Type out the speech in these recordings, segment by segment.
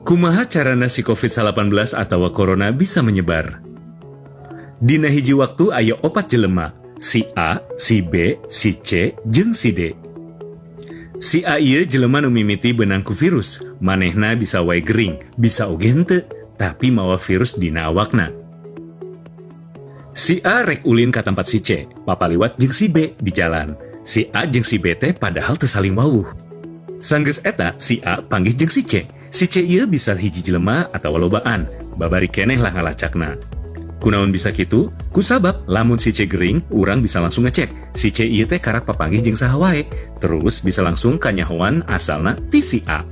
Kumaha carana si COVID-19 atawa corona bisa menyebar? Dina hiji waktu aya opat jelema, si A, si B, si C, jeung si D. Si A ieu jelema nu mimiti beunang ku virus, manehna bisa wae gering, bisa oge henteu, tapi mawa virus dina awakna. Si A rek ulin ka tempat si C, papaliwat jeung si B di jalan. Si A jeung si B teh padahal teu saling wawuh. Sanggeus eta, si A panggih jeung si C. Si C ieu bisa hiji jelema atawa lobaan, babari keneh lah ngalacakna. Kunaon bisa kitu? Kusabab lamun si C gering, urang bisa langsung ngecek. Si C ieu teh karak papanggih jeung saha wae. Terus bisa langsung kanyahoan asalna ti si A.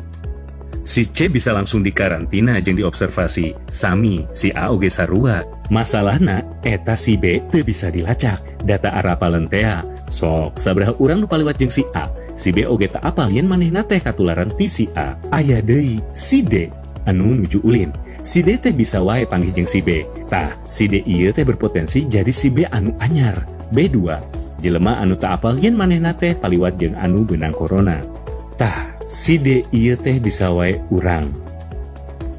Si C bisa langsung dikarantina jeung diobservasi. Sami, si A oge sarua. Masalahna, eta si B teu bisa dilacak. Da teu arapaleun tea. Sok, sabaraha urang nu paliwat jeung si A. Si B oge teu apal yen manehna teh katularan ti si A. Aya deui si D anu nuju ulin. Si D teh bisa wae panggih jeung si B. Tah, si D ieu teh berpotensi jadi si B anu anyar. B2. Jelema anu teu apal yen manehna teh paliwat jeung anu beunang corona. Tah, si D ieu teh bisa wae urang.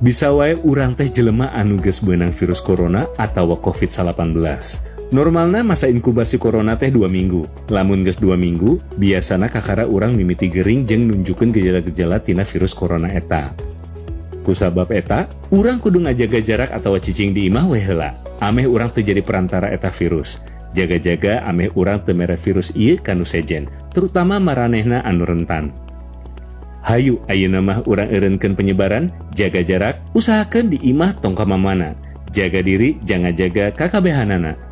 Bisa wae urang teh jelema anu geus beunang virus corona atawa COVID-19. Normalna masa inkubasi corona teh 2 minggu. Lamun geus 2 minggu, biasana kakara urang mimiti gering jeung nunjukkeun gejala-gejala tina virus corona eta. Kusabab eta, urang kudu ngajaga jarak atawa cicing di imah we heula. Ameh urang teu jadi perantara eta virus. Jaga-jaga ameh urang teu mere virus ieu ka nu sejen, terutama maranehna anu rentan. Hayu ayeuna mah urang eureunkeun penyebaran, jaga jarak, usahakeun di imah tong ka mamana. Jaga diri, jangan jaga kakabehanana.